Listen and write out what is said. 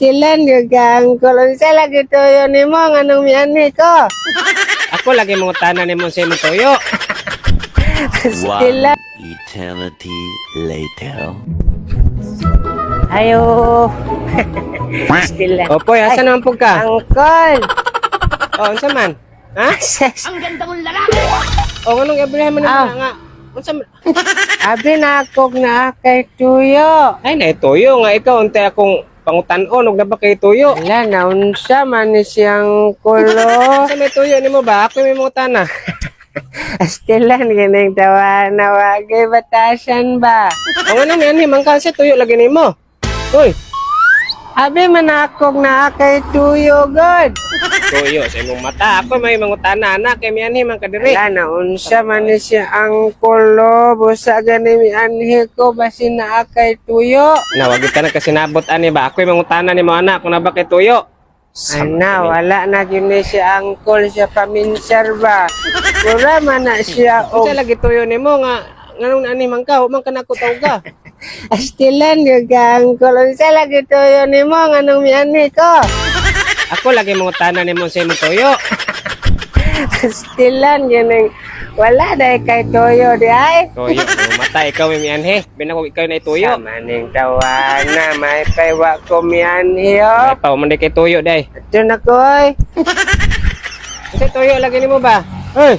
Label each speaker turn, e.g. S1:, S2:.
S1: Astilan gyud ka, uncle. Unsa lagi tuyo nimo, nganong mianhi ko?
S2: Ako lagi mangutana nimo sa imong tuyo.
S1: Astilan.
S3: One eternity later.
S1: Ayo. Astilan.
S2: Opoy, asa naman pud ka?
S1: Uncle.
S2: Oh, unsa man? Ha?
S1: Ang ganda mong lalaki.
S2: Oh, nganong Abraham man
S1: Ah.
S2: nga? Unsa man?
S1: Abi na akong naa kay tuyo.
S2: Ay, na tuyo nga ikaw untay akong pangutan-on og naba kay tuyo.
S1: Ala, naunsa man ni siyang kulo.
S2: Unsa may tuyo nimo ba? Ako may mangutana.
S1: Astilan ganing tawa na wagay batasan ba?
S2: Oh, nganong mianhi man ka sa tuyo lagi nimo? Uy,
S1: Abi man akong naa kay tuyo god.
S2: Tuyo sa imong mata. Ako may mangutana anak kay mianhi man ka diri.
S1: Ala, naunsa man ni siya ang kulo. Busa gani mianhi ko basin naa kay tuyo.
S2: Na wag ka na kasinabot ani ba? Ako may mangutana nimo anak kung naba kay tuyo.
S1: Ana, wala na gyud ni siya angkol siya paminsar ba. Mura man na siya og
S2: Unsa lagi tuyo nimo nga nganong naani man ka, man ka nako tawga?
S1: Astilan gyud ka, angkol. Unsa lagi tuyo nimo, nganong mianhi ko?
S2: Ako lagi mangutana nimo sa imong tuyo.
S1: Astilan ganing wala dai kay tuyo di ay.
S2: Tuyo, imong mata ikaw may mianhi. Binako ikaw na tuyo.
S1: Sa maning tawana, may paywa ko mianhi oh.
S2: May pa man di kay tuyo day.
S1: Ito na ko oy.
S2: Unsa tuyo lagi nimo ba? Hoy.